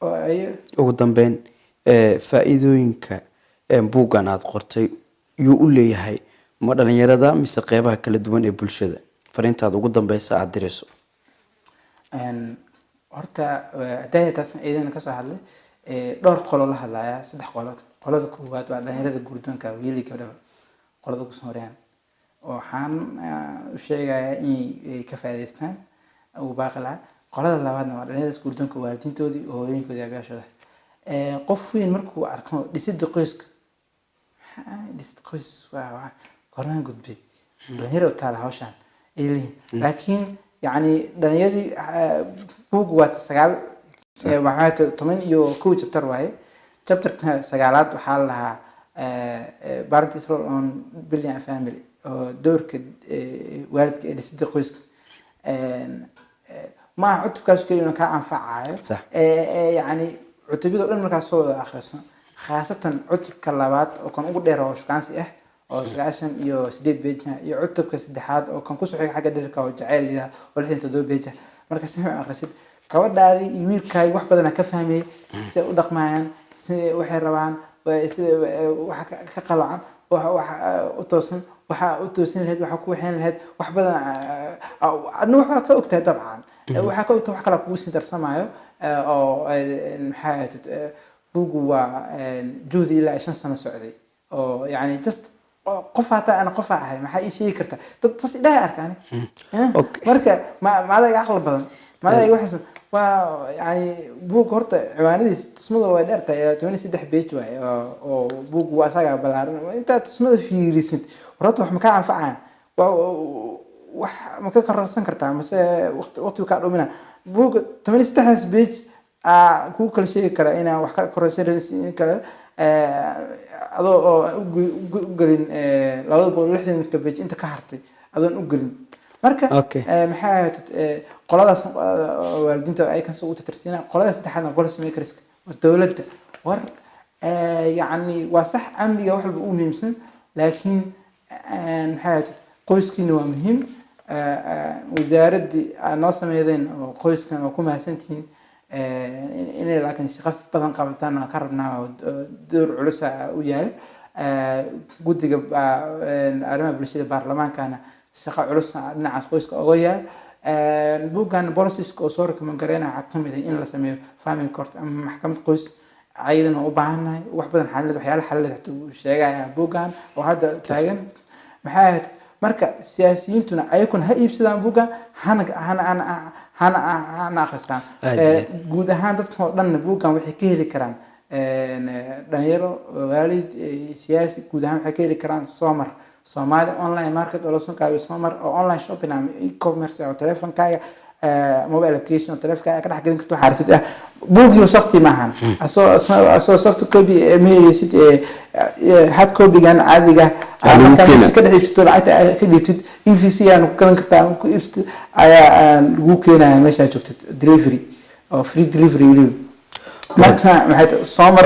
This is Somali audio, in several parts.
Oo ay Ugu dambeyn, faa-iidooyinka buuggan aada qortay yuu u leeyahay? Ma dhalinyarada mise qeybaha kala duwan ee bulshada? Fariintaada ugu dambeysa aada dirayso? Horta hadaya taasna iyadana kasoo hadlay, dhowr qolo la hadlaya, saddex qolo. Qolada koowaad waa dhalinyarada guurdoonka, wiil iyo gabdhaba. Qolada ugu soo horeeyaan waxaan u sheegayaa inay ka faa'iidaystaan, ugu baaqi lahaa. Qolada labaadna waa dhalinyarada guurdoonka, waalidiintoodii, hooyooyinkoodii, aabayaashooda. Qof weyn markuu arko dhisidda qoyska, dhisid qoys waa kornaan gudbay, dhalinyaro taala hawshaan ay leeyihiin. Laakiin yacni dhalinyaradii, buuggu waa sagaal, waxaa 11 chapter waaye. Chapterka sagaalaad waxaa la lahaa "Parents Role on Building a Family", oo doorka waalidka ee dhisidda qoyska. Ma aha cutubkaas keliya inuu kaa anfacayo. Yacni cutubyada o dhan markaa soo wada akhriso, khaasatan cutubka labaad oo kan ugu dheer oo shukaansi ah oo 98 page ah, iyo cutubka saddexaad oo kan kusoo xiga xagga dhererka oo jacayl ah oo 67 page ah, marka si fiican akhrisid, gabadhaadii iyo wiilkaagi wax badanaa ka fahmayay siday u dhaqmayaan, sida waxay rabaan, sida waxa ka qalacan, waxa u toosan, waxa u toosin lahayd, waxa ku waxayn lahayd, wax badan adna waxaa ka ogtahay. Dabcan waxaa ka ogtahay, wax kala kugu sii darsamaayo. Oo maxaa ahayd, buuggu waa juhdi ilaa 5 sano socday oo yani just qof hataa ana qof ahay, maxaa ii sheegi karta? Dad tas idhahay arkaani. Marka ma adaga caqli badan, ma adaga waxaas waa. Yani buug horta ciwaanadiisa tusmada way dheertahay, 13 page waaye, oo buug waa asagaa ballaaran. Intaad tusmada fiirisid, horta wax ma kaa anfacaya? Wax ma ka kororsan kartaa mase waqti kaa dhumina? Buugga 13-daas page aa kuu kala sheegi kara inaan wax ka kororsan in kale, adoo oo u gelin 260-ka page inta ka hartay, adoon u gelin. Marka maxaa ahayd, qoladaas waalidiinta ay kasoo u tatarsiina. Qolada saddexaadna policy makers, waa dowladda. War yacni waa sax, amniga wax walba u muhiimsan, laakiin maxaa ahayd, qoyskiina waa muhiim. Wasaaraddii aad noo sameydeen oo qoyskan waa ku mahadsantihiin. Inay laakiin shaqo badan qabataan aan ka rabnaa oo door culus u yaal. Guddiga arrimaha bulshada baarlamaankana shaqo culus dhinacaas qoyska oga yaal. Buuggan policieska oo soo recommend gareynaya waxaa kamid ah in la sameeyo family court ama maxkamad qoys. Ayadana u baahannahay wax badan xalilad, waxyaala xalilad hatuu uu sheegaya buuggan oo hadda taagan. Maxaa ahayd, marka siyaasiyiintuna ayakuna ha iibsadaan buuggan, hana akhristaan. Aad iyo aad. Guud ahaan dadka oo dhanna buuggan waxay ka heli karaan, dhalinyaro, waalid, siyaasi, guud ahaan waxay ka heli karaan Somar, Somali Online Market oo lasoo qaabiyo Somar, oo online shopping ama e-commerce oo telefonkaaga, mobile application oo telefonkaaga ka dhex gelin karto waxaa rabtid ah. Buugii soft maahan, asoo soft copy ma heleysid, hard copygan caadiga Aa lagu markaa keenaa. meesha ka dhex iibsato, lacagta aad ka dhiibtid, EVC aan ku galan kartaa ama ku iibsatid ayaa aan lagu keenaya meesha aad joogtid, delivery oo free delivery weliba. Marka maxay tahay, Somar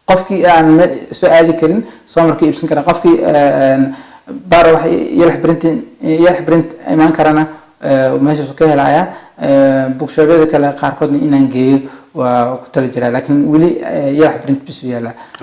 qofkii aan meel soo aadi karin Somar ka iibsan kara, qofkii baara wax Yalax Printing, Yalax Print imaan karana meeshaas ka helaya. Bookshopyada kale qaarkoodna inaan geeyo waa ku tali jiraa, laakiin weli Yalax Print bisu yaala.